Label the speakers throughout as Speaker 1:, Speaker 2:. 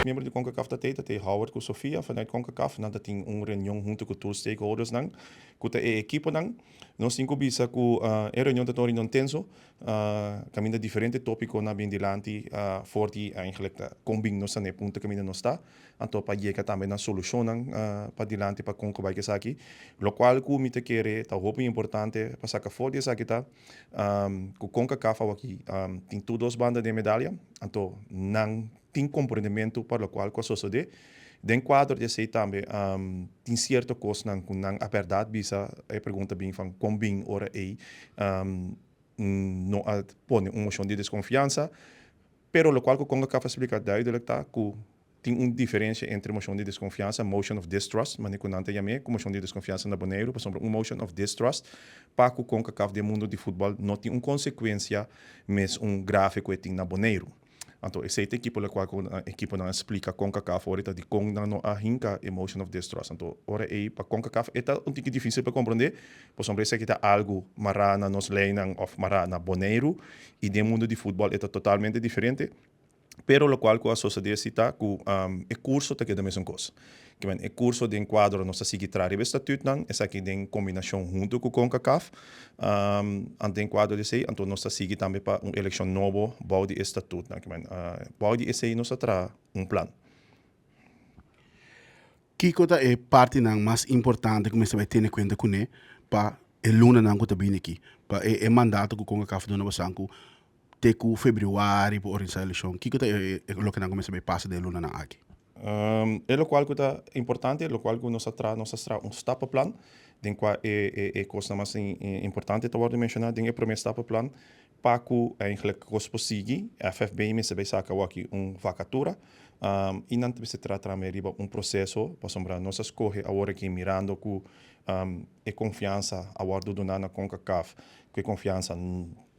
Speaker 1: Miembro di CONCACAF ta tey, ta tey Howard cu Sofia vanuit CONCACAF. Nan ta tin un reunion hunto cu tur stakeholdersnan cu ta e ekiponan. Nos tin cu bisa cu e reunion ta ta un reunion tenso, caminda diferente topiconan a bin dilanti for di eigenlijk ta con bin nos ta na e punto caminda nos ta. Anto pa yega tambe na solucionnan pa dilanti pa con cu bay cu esaki. Locual cu mi ta kere ta hopi importante pa saca for di esaki ta cu CONCACAF awaki tin tur dos banda den medalia, anto nan tin comprendementu pa locual cu a sosode. Den cuadro di esey tambe tin cierto cosnan cu nan a berdad bisa, e pregunta bin van con bin ora ey no a pone un mocion di desconfiansa, pero locual cu CONCACAF a splica duidelijk ta cu tin un diferencia entre mocion di desconfiansa, motion of distrust, manera cu nan ta yam'e, cu mocion di desconfiansa na Boneiru, pasobra un motion of distrust pa cu CONCACAF den mundo di futbol no tin un consecuencia mes un grave cu e tin na Boneiru. Anto esey ta ekipo locual cu ekiponan a splica CONCACAF ora ta dicon nan no a hinca e motion of distrust. Anto ora ey pa CONCACAF e ta un tiki dificil pa comprende, pasobra esaki ta algo mara na nos leynan of mara na Boneiru y den mundo di futbol e ta totalmente diferente. Pero locual cu a sosode si ta cu e curso ta keda mesun cos. Kimen e curso den cuadro nos ta sigui traha riba e statuutnan, esaki den combinacion hunto cu Concacaf. Anto den cuadro di esey anto nos ta sigui tambe pa un eleccion nobo bou di e statuutnan. Kimen bou di esey nos ta traha un plan.
Speaker 2: Kiko ta e partinan mas importante ku mester bai tene kuenta kuné pa e lunanan ku ta bini aki? Pa e mandato ku Concacaf duna bosan ku te ku febrüari por organisá elekshon. Kiko ta e loke nan ku mester bai pasa den e lunanan aki?
Speaker 1: E lokual ku ta importante, e lokual ku nos a traha, nos a traha un stappenplan den kua e kosnan mas importante ta wòrdu menshoná den e promé stappenplan pa ku eigenlijk kos por sigui. FFB mester bai saka awor-aki un vakatura i nan ta mester traha tambe riba un proseso pasobra nos a skohe awor-aki mirando ku e konfiansa a wòrdu duná na Concacaf, ku e konfiansa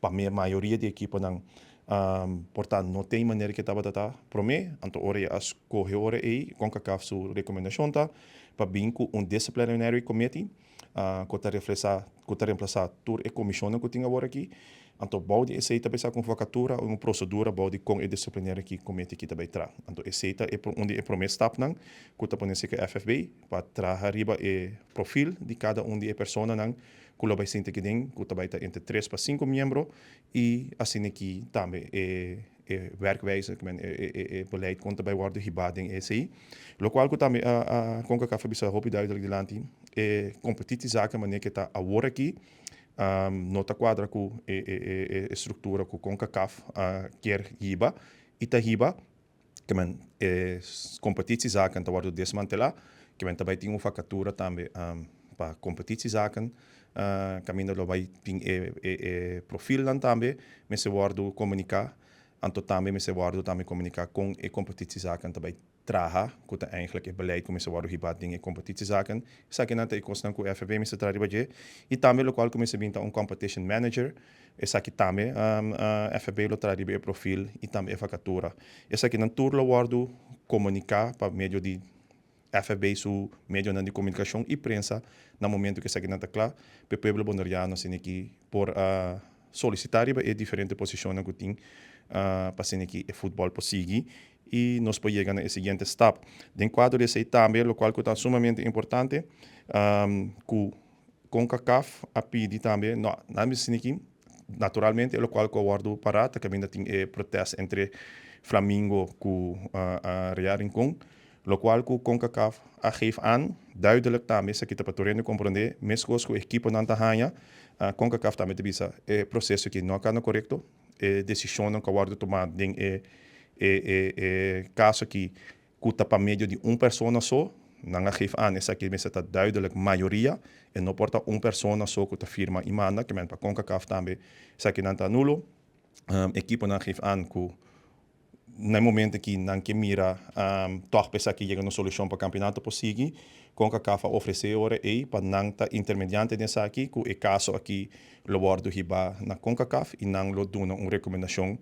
Speaker 1: pa mi e mayoria di ekiponan por ta no tin manera ke tabata ta prome, anto ora e a skohe ora ei Concacaf su rekomendashon ta pa bin ku un disciplinary committee ku ta reflesa ku ta remplasa tur e komishonnan ku tin awor aki, anto bou di esei ta bisa ku un vakatura o un prosedura bou di kon e disciplinary committee aki ta bai traha. Anto esei ta e un di e prome stapnan ku ta pone serka FFB pa traha riba e profil di kada un di e personanan ku lo bai sinti aki den ku ta bai ta entre tres pa sinku miembro i asina aki tambe e e werkwijze ku men e e e beleid kon ta bai wòrdu hibá den esei. Lokual ku tambe a a Concacaf a bisa hopi duidelijk dilanti e kompetitiezaken manera ke ta awor aki no ta kuadra ku e e e e struktura ku Concacaf a kier hiba i ta hiba. Ke men e competitiezaken ta wordo desmantela, ke men ta bai tin un vacatura tambe pa competitiezaken, caminda lo bai tin e e profilnan tambe mester wordo comunica, anto tambe mester wordo tambe comunica con e competitiezaken ta bai traha, cu ta eigenlijk e beleid cu mester wordo hiba den e competitiezaken. Esakinan ta e cosnan cu FFB mester traha riba dje y tambe locual cu mester bin ta un competition manager. Esaki tambe FFB lo traha riba e profil y tambe e vakatura. Esakinan tur lo wordo comunica pa medio di FFB su medionan di comunicacion y prensa na momento cu esakinan ta cla pa e pueblo Boneriano asina ki por solicita riba e diferente posicionnan cu tin pa asina ki e futbol por sigui y nos por yega na e siguiente stap. Den cuadro di esey tambe locual cu ta sumamente importante cu Concacaf a pidi tambe, no, nan bisa asina aki, naturalmente e lokual ku a wòrdu pará ta kaminda tin e protest entre Flamingo ku Real Rincon, lokual ku Concacaf a geef aan, duidelijk tambe esaki ta pa tur hende komprondé, meskos ku ekiponan ta haña, Concacaf tambe ta bisa e proseso aki no a kanda korekto, e desishonnan ku a wòrdu tumá den e e kaso aki ku ta pa medio di un persona so, nan a geef aan esaki mester ta duidelijk mayoria, e no por ta un persona so ku ta firma i manda, ke men pa Concacaf tambe esakinan ta nulo. Ekiponan geef aan ku na e momento aki nan ke mira tòg pa esaki yega na un solushon pa kampionato por sigui. Concacaf a ofresé e ora ei pa nan ta intermediante den esaki ku e kaso aki lo wòrdu hibá na Concacaf i nan lo duna un rekomendashon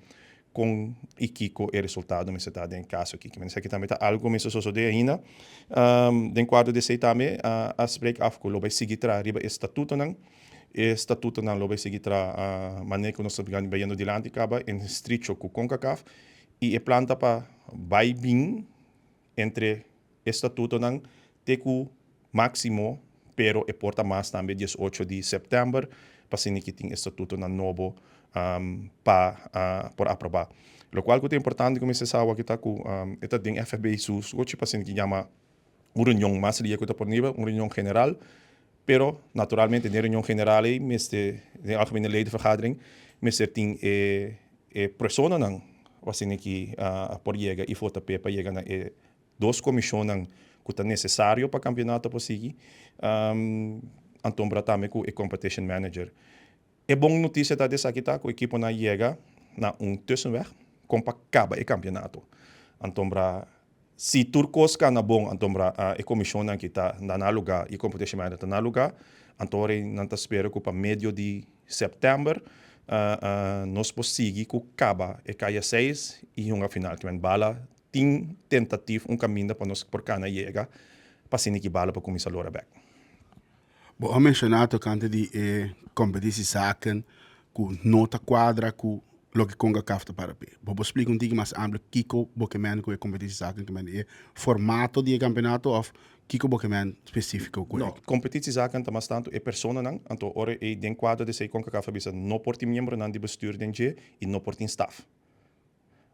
Speaker 1: kon i kiko e resultado mester ta den e kaso aki. Kimen esaki tambe ta algu ku mester sosodé ainda. Den kuadro di esei tambe a spreek af ku lo bai sigui traha riba e statutonan. E statutonan lo bai sigui traha manera ku nos ta bayendo dilanti kaba en estricho ku Concacaf i e plan ta pa bai bin. entre e statutonan te ku máksimo pero e por ta mas tambe 18 di sèptèmber pa asina ki tin e statutonan nobo pa por aprobá. Lokual ku ta importante ku mester sa awor ta ku e ta den FFB su skochi pa asina ki yama un reunion mas lia ku ta por niba, un reunion general, pero naturalmente den reunion general ei mester, den algemene ledenvergadering, mester tin e e personanan asina ki por yega i vota p'e pa yega na e dos komishonnan ku ta nesesario pa kampionato por sigui, antombra tambe ku e competition manager. E bon notisia ta di esaki ta ku ekiponan yega na un tussenweg kon pa kaba e kampionato. Antombra si tur kos kana bon antombra e komishonnan ki ta na nan lugá i competition manager ta na lugá, anto ora nan ta spera ku pa medio di sèptèmber nos por sigui ku kaba e kaya seis i hunga final. Kimen bala tin tentatif un kaminda pa nos por kana yega pa asina ki bala por kuminsá lora bèk.
Speaker 2: Bo a menshoná tokante di e kompetitiezaken ku no ta kuadra ku loke Concacaf ta para p'e. Bo por splika un tiki mas amplio kiko bo ke men ku e kompetitiezaken ke men e formato di e kampeonato òf kiko bo ke men spesífiko ku e.
Speaker 1: No, kompetitiezaken ta mas tantu e personanan, anto ora ei den kuadro di esei Concacaf a bisa no por tin miembronan di bestuur den dje i no por tin staf.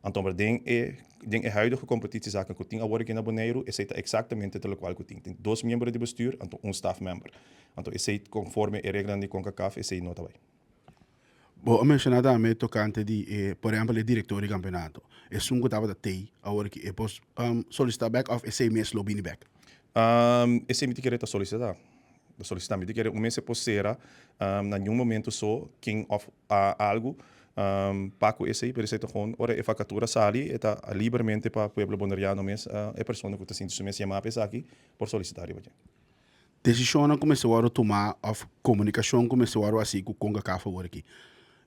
Speaker 1: Anto maar den e den e huidige competitiezaken ku tin awor aki na Boneiru, esei ta eksaktamente ta lokual ku tin. Tin dos miembro di bestuur, anto un staf member. Anto esei konforme e reglanan di Concacaf esei no ta bai.
Speaker 2: Bo a menshoná tambe tokante di e por ehèmpel e direktor di kampeonato. Esun ku tabata tei awor aki e por solisitá bèk òf esei mes lo bini bèk?
Speaker 1: Esei mi ta kere ta solisitá. Ta solisitá. Mi ta kere un mes e por sera na niun momento so ken òf algu pa ku esei, pero esei ta gewoon ora e vakatura sali e ta libermente pa pueblo boneriano mes e persona ku ta sinti su mes yamá pa esaki por solisitá riba dje.
Speaker 2: Desishonnan ku mester wòrdu tumá òf komunikashon ku mester wòrdu hasi ku Concacaf awor aki,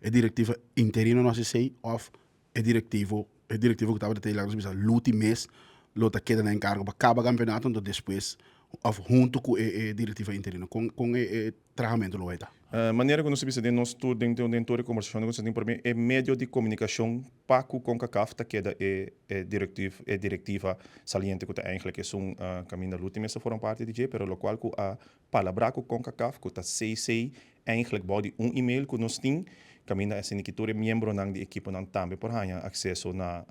Speaker 2: e direktiva interino no hasi esei òf e direktivo e direktivo ku tabata tei laga nos bisa luti mes lo ta keda na enkargo pa kaba kampeonato anto despues òf huntu ku e e direktiva interino kon kon e e trahamentu lo bai ta?
Speaker 1: Manera ku nos a bisa den nos tur den den tur e kombersashonnan ku nos a tin promé e medio di komunikashon pa ku Concacaf ta keda e e direktiv e direktiva saliente ku ta eigentlik esun kaminda luti mes ta forma parti di dje pero lokual ku a palabrá ku Concacaf ku ta CC Eigenlijk bou di un email ku nos tin, kaminda asina ki tur e miembronan di ekiponan tambe por haña akseso na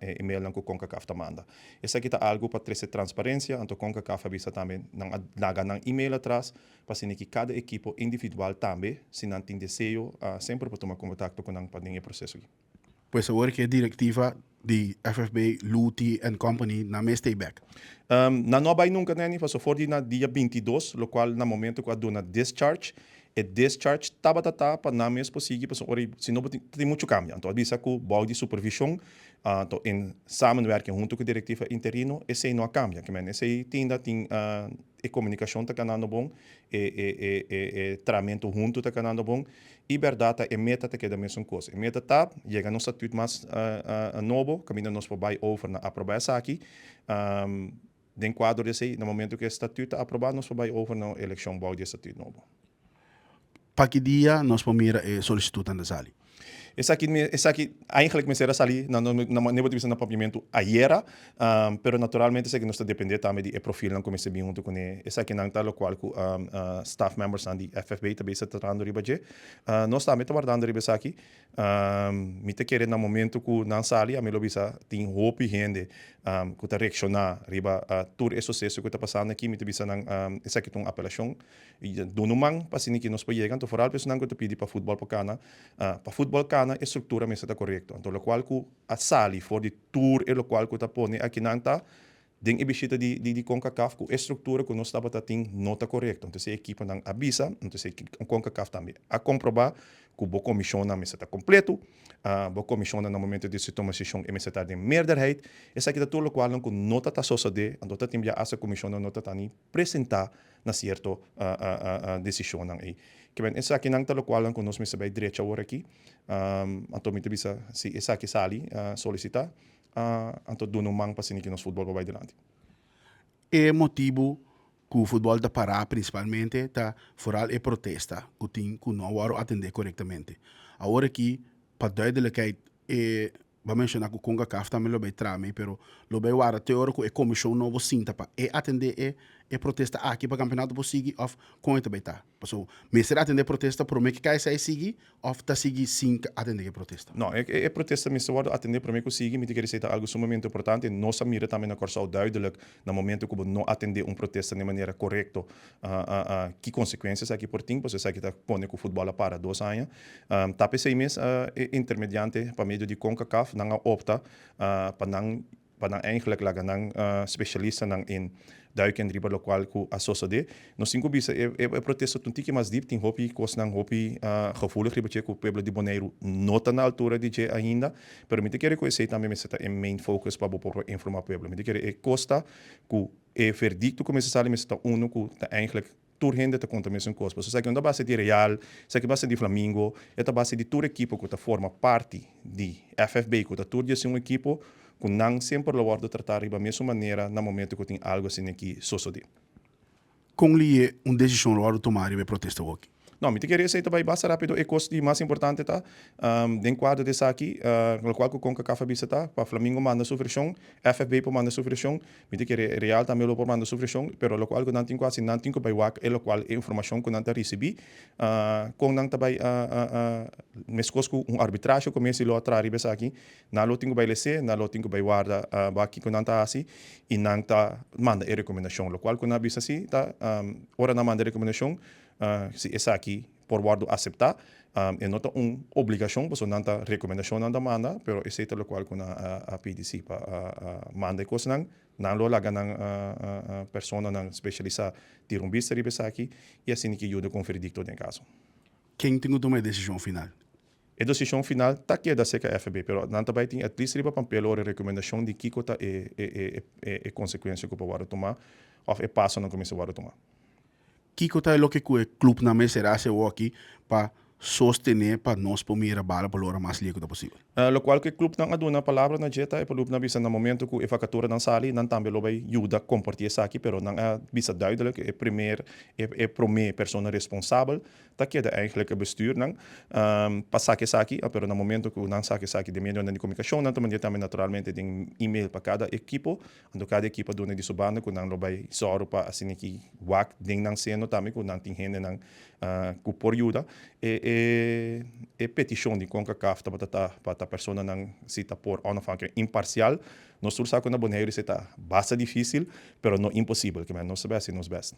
Speaker 1: e emailnan ku Concacaf ta manda. Esaki ta algu pa trese transparensia, anto Concacaf a bisa tambe nan a laga nan email atras pa asina ki kada ekipo individual tambe si nan tin deseo semper por tuma kontakto ku nan pa den e proseso aki.
Speaker 2: Pues awor ki e direktiva di FFB, Luti and Company nan mes ta ei bek.
Speaker 1: Nan no a bai nunka Nenny, pasobra for di na dia 22, lokual na momento ku a duna discharge, e discharge tabata ta pa nan mes por sigui pasobra ora si no bo tin ta tin muchu kambio. Anto a bisa ku bou di supervishon, anto in samenwerking huntu ku direktiva interino esei no a kambia. Ke men esei tinda tin e komunikashon ta kanando bon, e e e e e tramentu huntu ta kanando bon I bèrdat ta e meta ta keda mesun kos. E meta ta yega na un statut mas nobo kaminda nos por bai over na aprobá esaki. Den kuadro di esei, na momento ku e statut ta aprobá nos por bai over na un elekshon bou di e statut nobo.
Speaker 2: Pa ki dia nos por mira e solisitutnan ta sali?
Speaker 1: Esaki esaki eigenlijk mester a sali na na manera bo ta bisa na papiamentu ayera, pero naturalmente esaki nos ta depende tambe di e profilnan ku mester bin huntu kuné. Esakinan ta lokual ku staff membersnan di FFB ta bisa tratando riba dje. Nos tambe ta wardando riba esaki. Mi ta kere na momento ku nan sali ami lo bisa tin hopi hende ku ta reakshoná riba tur e suseso ku ta pasando aki. Mi ta bisa nan esaki ta un apelashon I duna un man pa asina ki nos por yega. Anto foral personan ku ta pidi pa futbòl por kana, pa futbòl kana e struktura mester ta korekto. Anto lokual ku a sali for di tur e lokual ku ta pone akinan ta den e bishita di di Concacaf ku e struktura ku nos tabata tin no ta korekto. Anto esei ekiponan a bisa, anto esei Concacaf tambe a komprobá ku bo komishonnan mester ta kompleto, bo komishonnan na momento di su toma desishon e mester ta den meerderheid. Esaki ta tur lokualnan ku no ta ta sosodé, anto ta tin bia asta komishonnan no ta ta ni presentá na sierto desishonnan ei. Ke men esakinan ta lokualnan ku nos mester bai drecha awor aki. Anto mi ta bisa si esaki sali solisitá, anto duna un man pa asina ki nos futbòl por bai dilanti.
Speaker 2: E motibu ku futbòl ta pará prinsipalmente ta foral e protesta ku tin ku no a wòrdu atendé korektamente. Awor aki pa duidelijkheid e. Bo a menshoná ku Concacaf tambe lo bai traha mei, pero lo bai warda te ora ku e komishon nobo sinta pa e atendé e e protesta aki pa kampeonato por sigui òf kon e ta bai ta? Pasobra mester atendé e protesta promé ku KSI sigui òf ta sigui sin atendé e protesta?
Speaker 1: No, e e protesta mester wòrdu atendé promé ku sigui. Mi ta kere esei ta algu sumamente importante. Nos a mira tambe na Kòrsou duidelijk na momento ku bo no atendé un protesta den manera korekto ki konsekuensia esaki por tin, pasobra esaki ta pone ku futbòl a para 2 aña. Ta p'esei mes e intermediante pa medio di Concacaf nan a opta pa nan pa nan eigenlijk laga nan spesialistanan in duiken riba lokual ku a sosodé. Nos tin ku bisa e e protesta ta un tiki mas dip, tin hopi kosnan hopi gevoelig riba dje ku pueblo di Boneiru no ta na altura di dje ainda, pero mi ta kere ku esei tambe mester ta e main focus pa bo por informá pueblo. Mi ta kere e kos ta ku E verdicto cu mester sali mester ta uno cu ta eigenlijk tur hende ta conta mesun cos. Pasobra esaki no ta base di Real, esaki base di Flamingo, e ta base di tur ekipo cu ta forma parti di FFB cu ta tur di esun ekipo cu nan semper lo wordo trata riba mesun manera na momento cu tin algo asina aki sosode.
Speaker 2: Con liye un decision lo wordo tuma riba e protesta awoki?
Speaker 1: No, mi ta kere esei ta bai basta rapido. E kos di mas importante ta, den kuadro di esaki, lokual ku Concacaf a bisa ta, pa Flamingo manda su vershon, FFB por manda su vershon, mi ta kere Real tambe lo por manda su vershon, pero lokual ku nan tin ku hasi, nan tin ku bai wak e lokual e informashon ku nan ta risibí, kon nan ta bai meskos ku un arbitrashe ku mester lo a traha riba esaki, Nan lo tin ku bai les'é, nan lo tin ku bai warda wak kiko nan ta hasi i nan ta manda e rekomendashon. Lokual ku nan a bisa si ta ora nan manda e rekomendashon si esaki por wòrdu aseptá. E no ta un obligashon pasobra nan ta rekomendashon nan ta manda, pero esei ta lokual ku nan a pidi si pa manda e kosnan. Nan lo laga nan personanan spesialisá tira un bista riba esaki i asina ke yuda ku un veredikto den e kaso.
Speaker 2: Ken tin ku tuma e desishon final?
Speaker 1: E desishon final ta keda serka FB, pero nan ta bai tin at least riba pampel ora e rekomendashon di kiko ta e e e konsekuensia ku por wòrdu tumá òf e pasonan ku mester wòrdu tumá.
Speaker 2: Kiko ta e loke ku e klupnan mester hasi awoki pa sostené pa nos por mira bala por lora mas lie ku ta posibel?
Speaker 1: Lokual ku e klupnan a duna palabra na dje ta e klupnan a bisa na momento ku e vakaturanan sali nan tambe lo bai yuda kompartí esaki, pero nan a bisa duidelijk e primer e promé persona responsabel Ta keda eigenlijk e bestuurnan pa saka esaki, pero na momento ku nan saka esaki den medionan di komunikashon nan ta manera tambe naturalmente den email pa kada ekipo, anto kada ekipo a duna di su banda ku nan lo bai sòru pa asina ki wak den nan seno tambe ku nan tin hendenan ku por yuda. E e e petishon di Concacaf tabata ta pa ta personanan si ta por onafhankelijk imparsial. Nos tur sa ku na Boneiru esei ta basta difisil, pero no imposibel, kimen nos ta bai hasi nos bèst.